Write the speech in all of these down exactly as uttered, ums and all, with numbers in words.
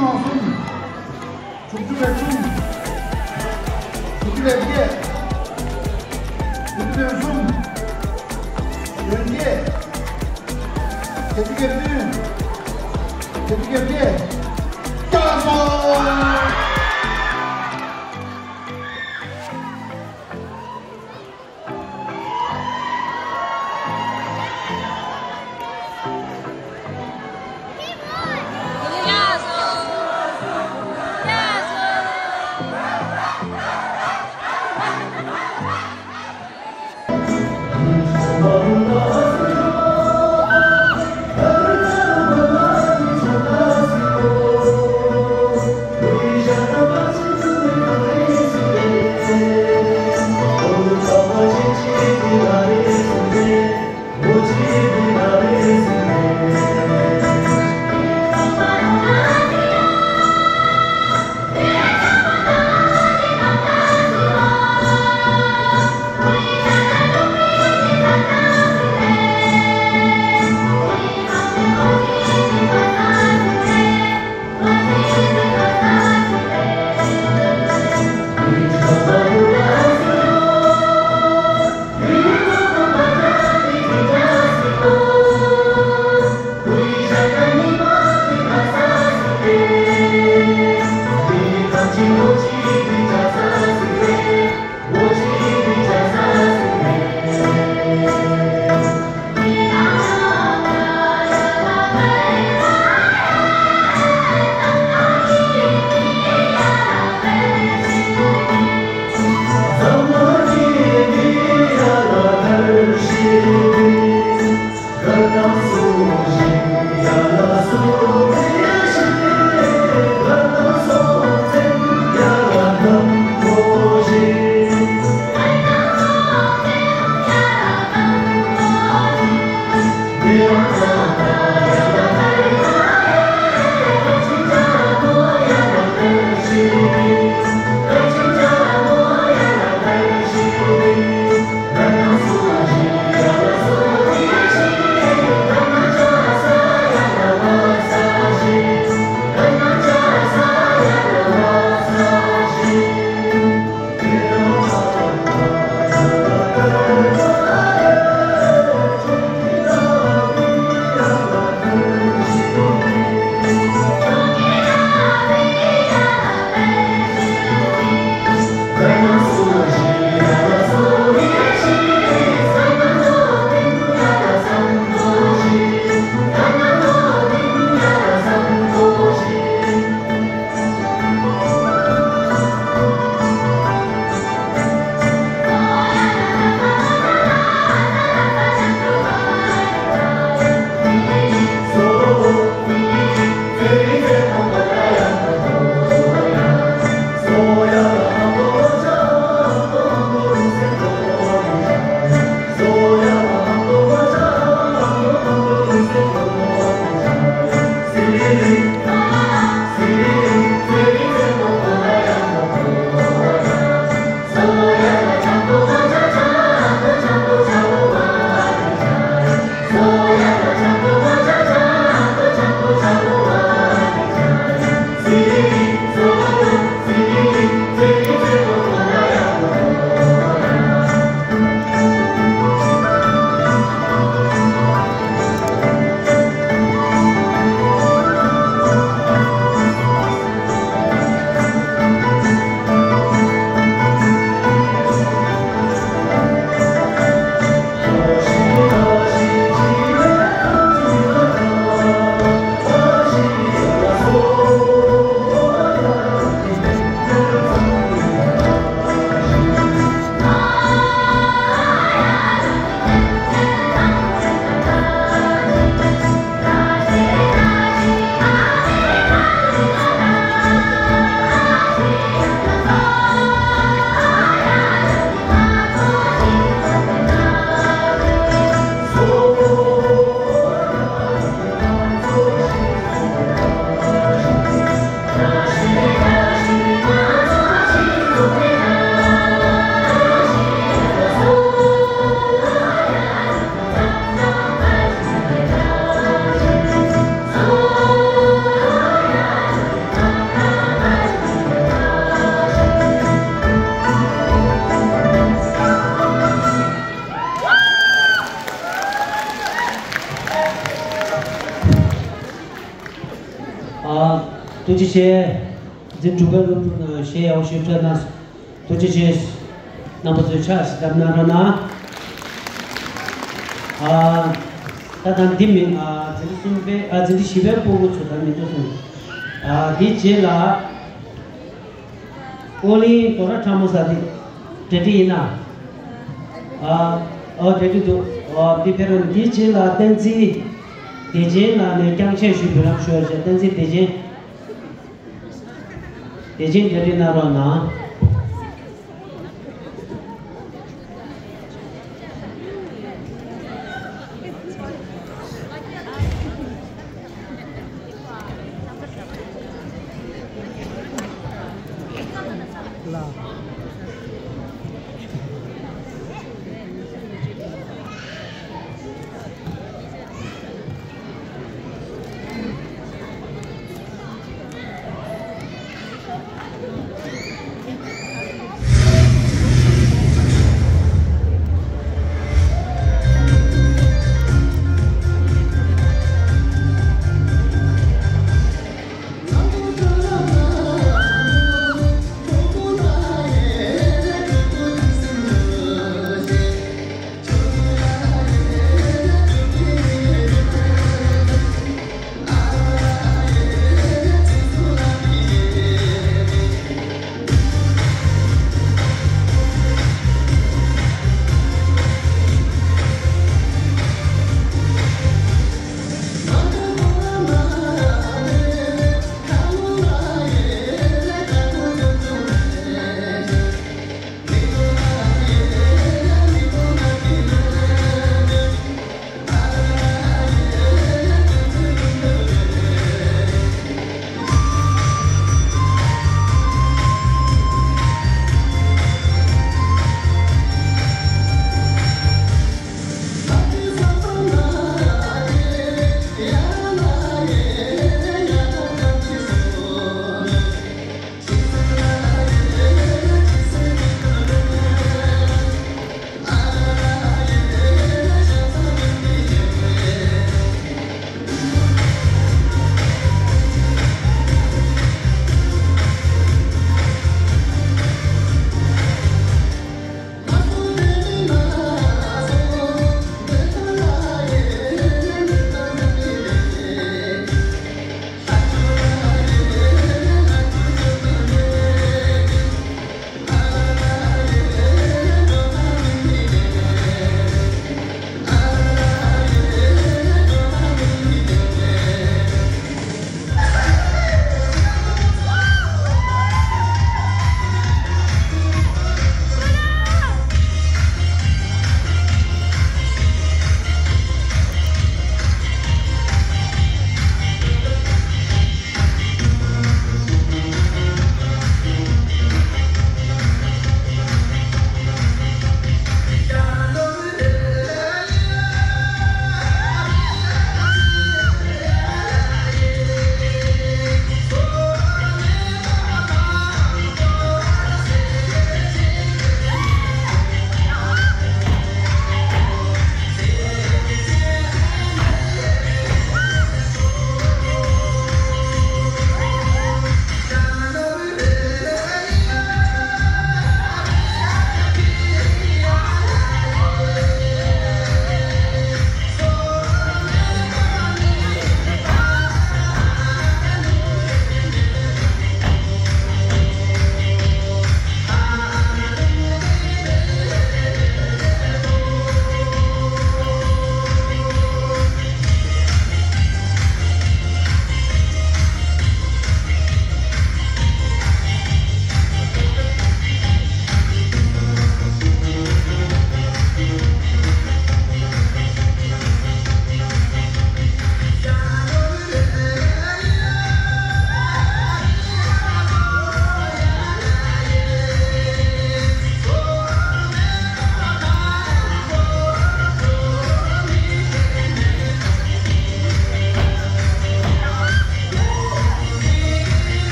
གསུམ། དྲུག་ཅུ་རེ་གསུམ། དྲུག་ཅུ་རེ་བརྒྱད། དྲུག་ཅུ་རེ་གསུམ། དོན་བརྒྱད། བརྒྱད་ཅུ་གྱ་བདུན། བརྒྱད་ཅུ་གྱ་བརྒྱད། བརྒྱ་ལྷག་སོང་། ཐུགས་རྗེ་ཆེ། འཛིན་གྲུབ་པའི་སློབ་ཕྲུག་ནང་བཞེས་ཡག་ཞུ་ཕྲད་ན། ཐུགས་རྗེ་ཆེ། རྣམ་པ་ཚོས་ཕྱག་ཞིག་བརྡབ་གནང་རོགས་གནང་། ཨ། ད་ད་འདི་མིན། ཨ། འཛིན་གྲྭ་གསུམ་པའི། ཨ། འཛིན་གྲྭ་བཞི་པའི་སྤོ་བོ་ཚོ་ད་མི་འདུག་སོང་། ཨ། དེའི་རྗེས་ལ། ཨོ་གླིང་དོ་ར་ཁྲ་མོ་ཟེར་དེ་གྲ་སྒྲིག་ཡིན་ན། ཨ། ཨོ་གྲ་སྒྲིག་འདུག་ཨོ་དེ་ཕེབས་རོགས། དེའི་རྗེས་ལ་བསྟན་འཛིན་བདེ་ཆེན་ལགས་ནས་བསྐྱངས་ཆས་ཞུ་འབུལ་ལམ་ཞུ་བ་བྱས། བསྟན་འཛིན་བདེ་ཆེན། བདེ་ཆེན་གྲ་སྒྲིག་གནང་རོགས་གནང་།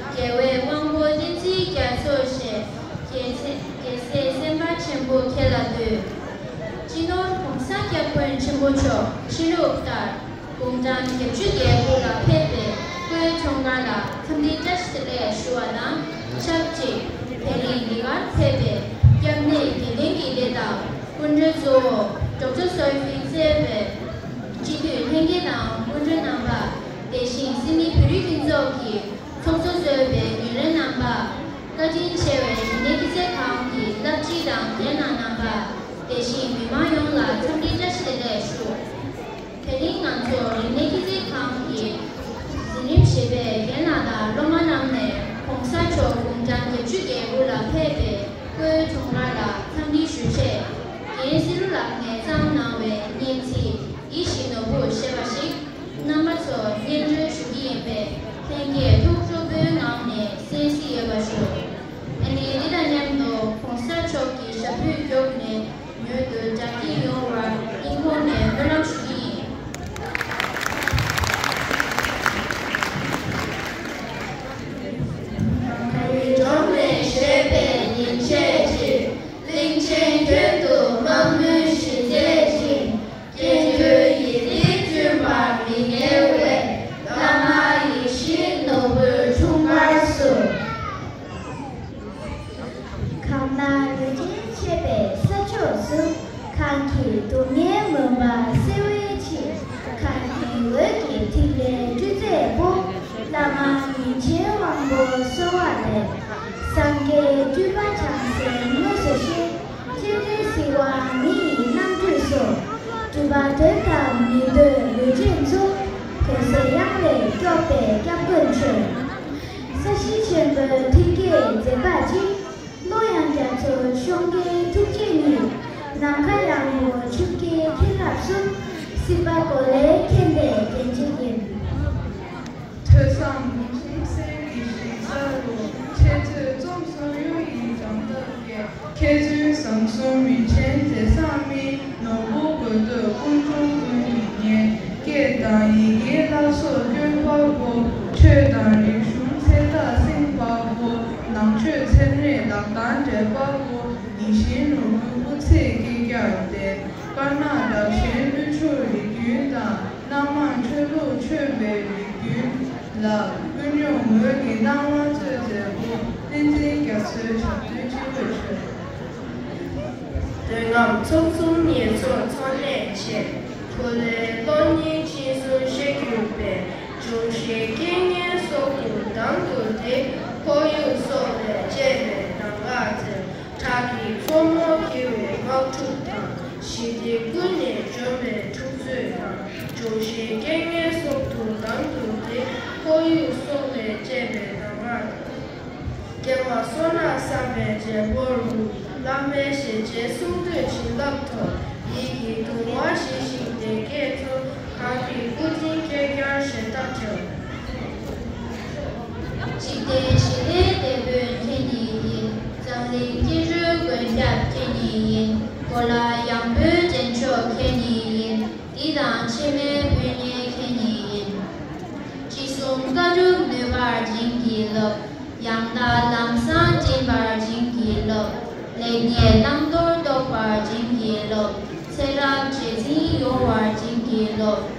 རྒྱལ་བའི་དབང་པོ་བསྟན་འཛིན་རྒྱ་མཚོ་ཞེས། རྒྱལ་སྲས་རྒྱལ་སྲས་སེམས་དཔའ་ཆེན་པོ་ཁྱེད་ལ་འདུད། སྤྱི་ནོར་༸གོང་ས་༸སྐྱབས་མགོན་ཆེན་པོ་མཆོག་ཆོས་ལུགས་ལྟར་དགུང་གྲངས་བརྒྱད་ཅུ་གྱ་དགུ་ལ་ཕེབས་པའི་སྐུའི་འཁྲུངས་སྐར་ལ་འཚམས་འདྲི་བཀྲ་ཤིས་བདེ་ལེགས་ཞུ་བ་དང་ཆབས་ཅིག་དེ་རིང་འདི་གར་ཕེབས་པའི་སྐྱབས་གནས་དགེ་ལྡན་གྱི་སྡེ་དང་སྐུ་མགྲོན་གཙོ་བོ་ཌོག་ཊར་སོལ་ཧྥིན་གཙོས་པའི་སྤྱི་འཐུས་ལྷན་རྒྱས་དང་སྐུ་མགྲོན་རྣམ་པ། དེ་བཞིན་སིད་ནི་བོད་རིགས་མཐུན་ཚོགས་ཀྱི་ཚོགས་གཙོ་གཙོས་པའི་རྒྱུན་ལས་རྣམ་པ། བཀའ་དྲིན་ཆེ་བའི་རིག་གནས་སྐྱིད་ཚལ་ཁང་གི་བླ་སྤྱི་དང་རྒན་ལགས་རྣམ་པ། དེ་བཞིན་མི་མང་ཡོངས་ལ་འཚམས་འདྲི་བཀྲ་ཤིས་བདེ་ལེགས་ཞུ། དེ་རིང་ང་ཚོ་རིག་གནས་སྐྱིད་ཚལ་ཁང་གི་འཛིན་རིམ་བཞི་པའི་རྒན་ལགས་དང་སློབ་མ་རྣམས་ནས་༸གོང་ས་མཆོག་དགུང་གྲངས་བརྒྱད་ཅུ་གྱ་དགུ་ལ་ཕེབས་པའི་སྐུའི་འཁྲུངས་སྐར་ལ་འཚམས་འདྲི་ཞུ་ཆེད། རྒན་བསེ་རུ་ལགས་ནས་བརྩམས་གནང་བའི་སྙན་ཚིག་ཡིད་བཞིན་ནོར་བུ་ཞེས་པ་ཞིག་རྣམ་པ་ཚོར་སྙན་སྒྲོན་ཞུ་གི་ཡིན་པས། ལྷན་རྒྱས་ཐུགས་སྤྲོ་པོའི་ངང་ནས་གསན་གཟིགས་ཡོད་པ་ཞུ། ཨ་ནི་འདི་དང་མཉམ་དུ་༸གོང་ས་མཆོག་གི་ཞབས་རྡུལ་མགྱོགས་ནས་མྱུར་དུ་དྲག་སྐྱེད་ཡོང་བར་སྙིང་ཁོང་ནས་སྨོན་ལམ་ཞུ་གི་ཡིན། གངས་རིའི་འགྲམ་ནས་བཞད་པའི་ཉིན་བྱེད་ཅིག་གླིང་ཆེན་ཁྱོན་དུ་དམག་མིའི་གཞི་རྩའི་སྤྲིན། སྐྱེ་འགྲོའི་ཡིད་ལ་བསྐྲུན་པར་མི་ངལ་བའི། བླ་མ་ཡིད་བཞིན་ནོར་བུའི་འཁྲུངས་སྐར་སུ། གངས་ནག་ལུས་རྟེན་བཅས་པའི་ས་ཕྱོགས་སུ། གང་གི་སྡུག་བསྔལ་མུན་པ་སེལ་བའི་ཕྱིར། གངས་རིའི་འོད་ཀྱི་ཐིག་ལེ་སྤྲོས་མཛད་པོ། བླ་མ་ཉིན་བྱེད་དབང་པོ་གསོལ་བ་འདེབས། སངས་རྒྱས་སྤྲུལ་པ་བྱང་སེམས་དངོས་སུ་ཤེས། སྤྱན་རས་གཟིགས་དབང་མི་ཡི་རྣམ་སྤྲུལ་སོགས། སྤྲུལ་པ་དོན་དམ་མི་འདོད་ལུས་ཅན་ཚོ། འོད་གསལ་དབྱངས་ལས་སྐྱོབ་པའི་སྐྱབས་མགོན་མཆོད། ས་གཞི་ཆེན་པོའི་མཐུན་རྐྱེན་མཛེས་པ་ཅན། ཀླུ་དབྱངས་རྒྱ་མཚོ་གཤོང་རྒྱལ་ཐུགས་རྗེ་ཉིད། ནམ་མཁའ་ཡངས་པོ་ཆུ་སྐྱེས་མཁྱེན་རབ་གསུམ། སྲིད་པ་འགོག་ལས་མཁྱེན་པའི་རྒྱན་ཅན་ཡིན། ཐོས་བསམ་སྒོམ་གསུམ་གསེར་གྱི་ཞིང་ས་རུ། འཆད་རྩོད་རྩོམ་གསུམ་གཡུ་ཡི་སྦྱངས་ཐབས་ཀྱི། མཁས་བཙུན་བཟང་གསུམ་རིན་ཆེན་རྫས་བཟང་མིན། ནོར་བུ་དགོས་འདོད་ཀུན་འབྱུང་ཀུན་གྱི་གཉེན། སྐད་དང་ཡི་གེའི་བླ་སྲོག་དཀོན་པ་པོ། ཆོས་དང་རིག་གཞུང་ཚེ་ཐག་བསྲིངས་པ་པོ། ནང་ཆོས་ཚད་མེད་ལག་རྡང་འདྲེན་པ་པོ། ཡིད་བཞིན་ནོར་བུའི་སྐུ་ཚེ་བསྐལ་བརྒྱར་བརྟན། དཀར་ནག་དག་ཞན་ཀླུ་ཆུ་རིགས་རྒྱུན་དང་། སྣ་མང་ཆོས་ལུགས་མཆོད་པའི་རིགས་རྒྱུན་ལ། ཀུན་འབྱུང་འོད་ཀྱི་སྣང་བ་སྩོལ་མཛད་པོ། བསྟན་འཛིན་རྒྱ་མཚོའི་ཞབས་རྡུལ་སྤྱི་བོས་མཆོད། འདོད་རྔམ་ཚོགས་གསུམ་ཉེས་ཚོགས་ཚང་ནས་ཆད། འཁོར་ལོའི་གློག་བརྙན་འཆི་གསུམ་ཞེས་གྱུར་པའི། འབྱུང་བཞིའི་རྐྱེན་ངན་སྲོག་ཏུ་དང་དུ་བདེ། ཁོར་ཡུག་སྲོག་ལས་གཅེས་པའི་གདམས་ངག་སྩོལ། བྲག་གི་མཚོ་མོ་འཁྱིལ་བའི་དམག་འཁྲུག་དང་། ཞི་བདེ་ཀུན་ནས་འཇོམས་པའི་འཁྲུག་རྩོད་དང་། འབྱུང་བཞིའི་རྐྱེན་ངན་སྲོག་ཏུ་དང་དུ་བདེ། ཁོར་ཡུག་སྲོག་ལས་གཅེས་པའི་གདམས་ངག་དང་། སྐྱེ་བ་སོ་ནམ་བསགས་པའི་བྱེད་པོ་རུ། བླ་མའི་ཞལ་ཆད་གསུང་ཐོས་བྱིན་རླབས་ཐོབ། ཡིད་ཀྱི་གདུང་བ་ཞི་ཞིང་བདེ་སྐྱིད་འཚོ། གང་གི་སྐུ་དྲིན་བསྐལ་བརྒྱར་ཞེ་དྲག་བྱོས། འཇིག་རྟེན་ཞི་བདེའི་དེད་དཔོན་ཁྱེད་ཉིད་ཡིན། འཛམ་གླིང་སྐྱེ་འགྲོའི་མགོན་སྐྱབས་ཁྱེད་ཉིད་ཡིན། གོ་ལ་ཡངས་པོའི་འདྲེན་མཆོག་ཁྱེད་ཉིད་ཡིན། འདི་དང་ཕྱི་མའི་ཕན་ཡོན་ཁྱེད་ཉིད་ཡིན། དཔྱིད་གསུམ་དཀའ་སྡུག་ནུས་པར་བྱིན་གྱིས་རློབས། ཡང་དག་ལམ་བཟང་འདྲེན་པར་བྱིན་གྱིས་རློབས། ལེགས་ཉེས་བླང་དོར་རྟོགས་པར་བྱིན་གྱིས་རློབས། ཚེ་རབས་རྗེས་འཛིན་ཡོང་བར་བྱིན་གྱིས་རློབས།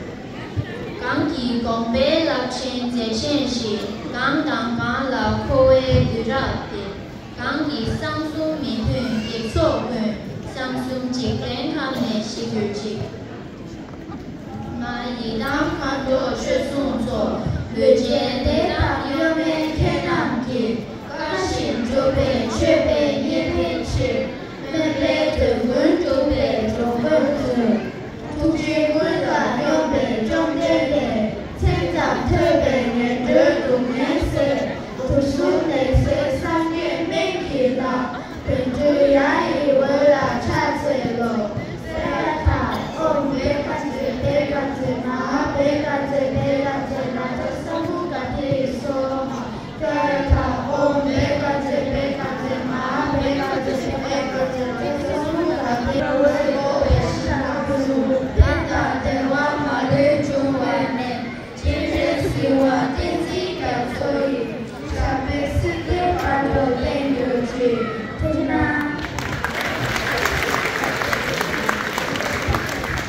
གང་གིས་དགོངས་པའི་རླབས་ཆེན་མཛད་ཤེས་ཤིང་། གང་དང་གང་ལ་མཁོ་བའི་ལུས་རབ་བརྟན། གང་གིས་གསང་གསུམ་མི་མཐུན་བགེགས་ཚོགས་ཀུན། གསང་གསུམ་འཇིག་རྟེན་ཁམས་ནས་ཞི་གྱུར་ཅིག་མ་ཡི་དམ་མཁའ་འགྲོ་ཆོས་སྲུང་ཚོགས། ལུས་ཅན་བདེ་ཐང་གཡོ་མེད་ཁྱེད་རྣམས་ཀྱིས། བཀའ་བཞིན་སྒྲུབ་པའི་མཆོད་པས་མཉེས་པའི་ཕྱིར། སྨོན་པའི་འདོད་ཀུན་འགྲུབ་པའི་འགྲོ་མགོན་མཛོད། ཐུགས་རྗེ་ཀུན་ལ་སྙོམས་པའི་བཅོམ་ལྡན་འདས། མཚན་ཙམ་ཐོས་པས་ངན་འགྲོའི་སྡུག་བསྔལ་སེལ། དུག་གསུམ་ལས་སེལ་སངས་རྒྱས་སྨན་གྱི་བླ། བཻ་ཌཱུརྱ་ཡི་འོད་ལ་ཕྱག་འཚལ་ལོ། ས་ཡ་ཐ། ཨོཾ་བྷཻ་ཥ་ཛྱེ་བྷཻ་ཥ་ཛྱེ་མ་ཧཱ་བྷཻ་ཥ་ཛྱེ་བྷཻ་ཥ་ཛྱེ་ན་ཛ་ས་མུ་ཀ་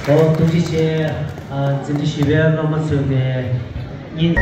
ཨོ། ཐུགས་རྗེ་ཆེ། ཨ། འཛིན་གྲྭ་བཞི་པའི་སློབ་མ་ཚོས་ནས་ཉིན།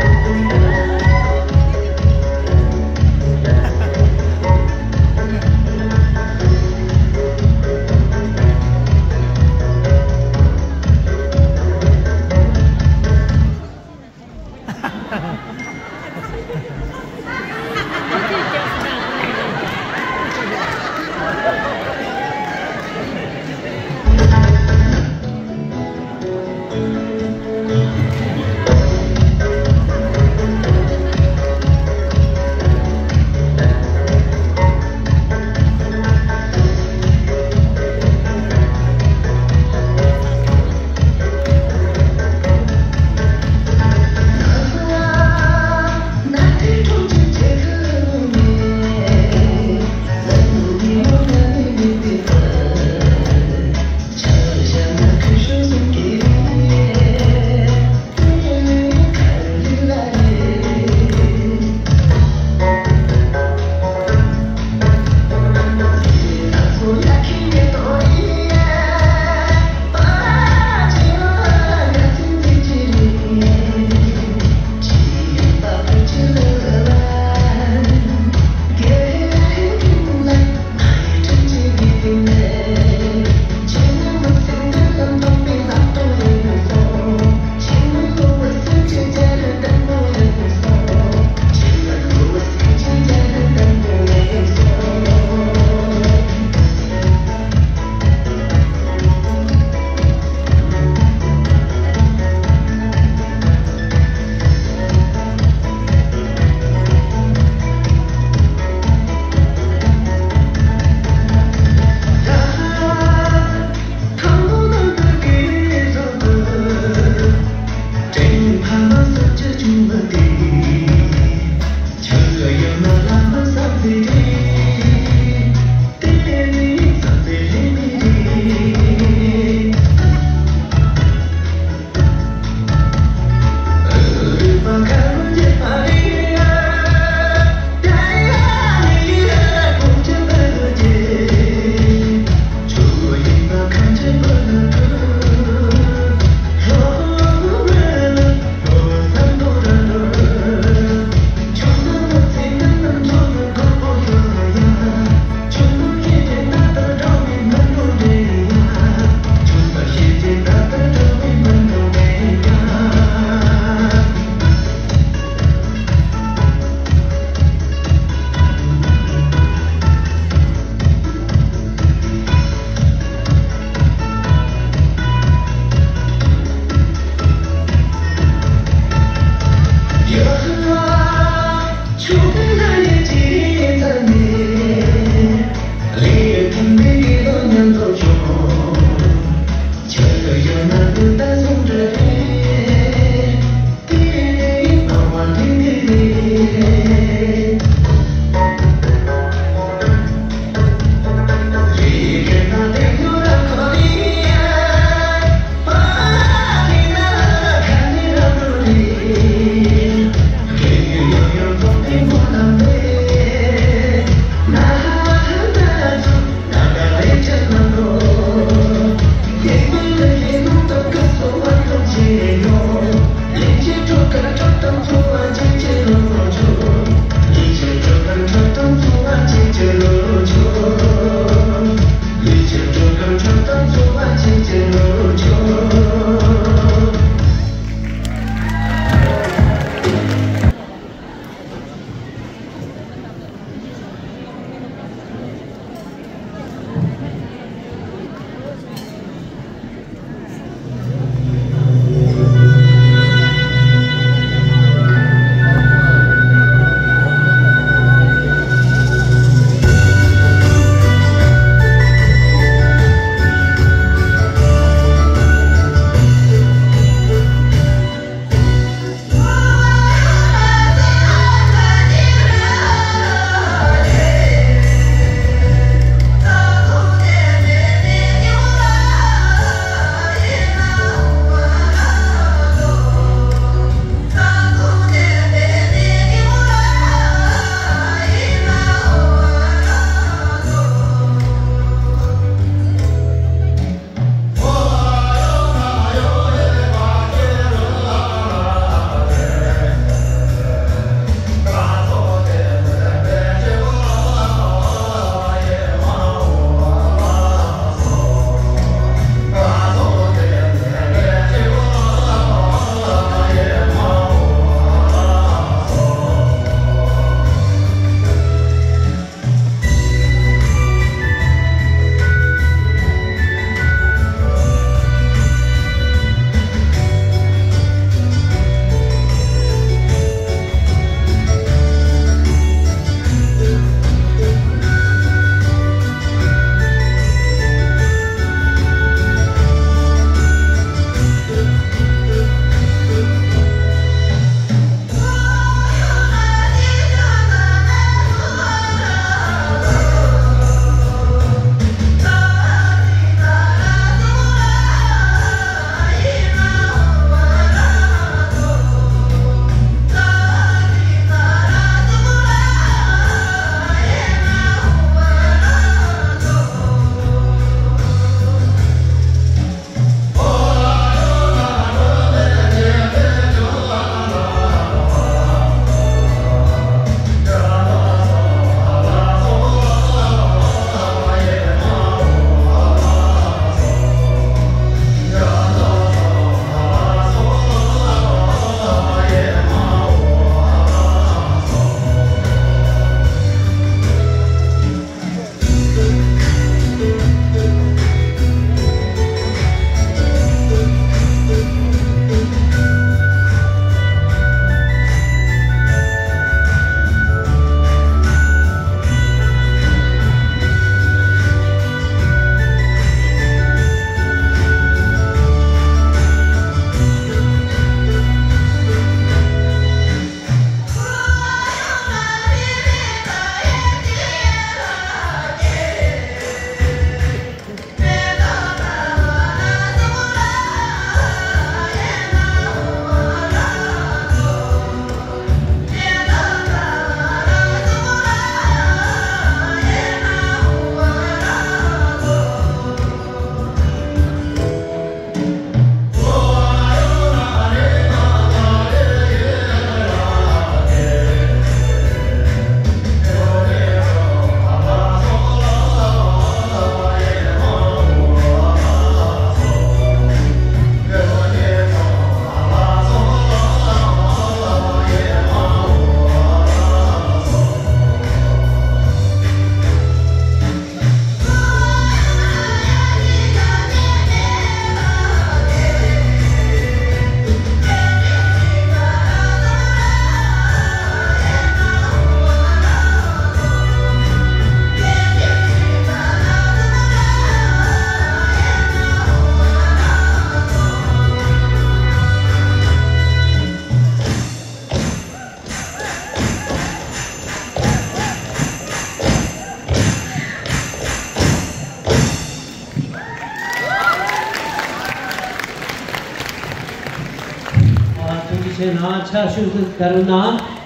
ཕྱག་ཤུགས་སུ་དར་ན།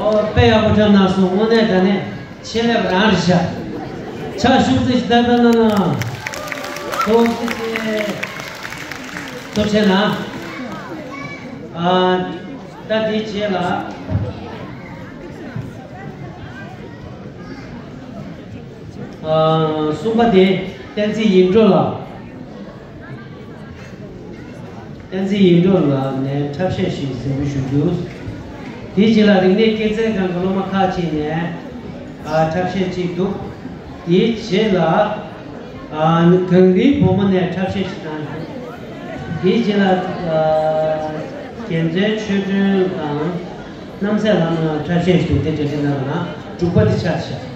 ཨོ། དཔེ་ཡག་པོ་བརྒྱབ་གནང་སོང་། དངོས་གནས་དྲང་གནས་ཆེད་ལས་པ་རང་རེད་ཤག་ཕྱག་ཤུགས་ཙམ་ཞིག་བརྡབ་བརྡབ་གནང་གནང་། ཐུགས་རྗེ་ཆེ། ཐུགས་རྗེ་གནང་། ཨ། ད་དེའི་རྗེས་ལ། ཨ། གསུམ་པ་དེ་བསྟན་འཛིན་ཡིད་འགྲོ་ལགས། བསྟན་འཛིན་ཡིད་འགྲོ་ལགས་ནས་འཁྲབ་གཞས་ཤིག་གཟིགས་འབུལ་ཞུ་རྒྱུ། དེའི་རྗེས་ལ་རིག་གནས་སྐྱེད་ཚལ་ཁང་གི་སློབ་མ་ཁག་ཅིག་ནས། ཨ། འཁྲབ་གཞས་གཅིག་འདུག་དེའི་རྗེས་ལ། ཨ། གངས་རིའི་བུ་མོ་ནས་འཁྲབ་གཞས་ཤིག་གནང་འདུག་དེའི་རྗེས་ལ། ཨ། རྒྱལ་མཚན་ཆོས་སྒྲོན་དང་རྣམ་སྲས་ལགས་ནས་འཁྲབ་གཞས་ཤིག་འདུག་དེ་འགྲེལ་བཤད་གནང་རོགས་གནང་། དྲུག་པ་དེ་ཆགས་ཤག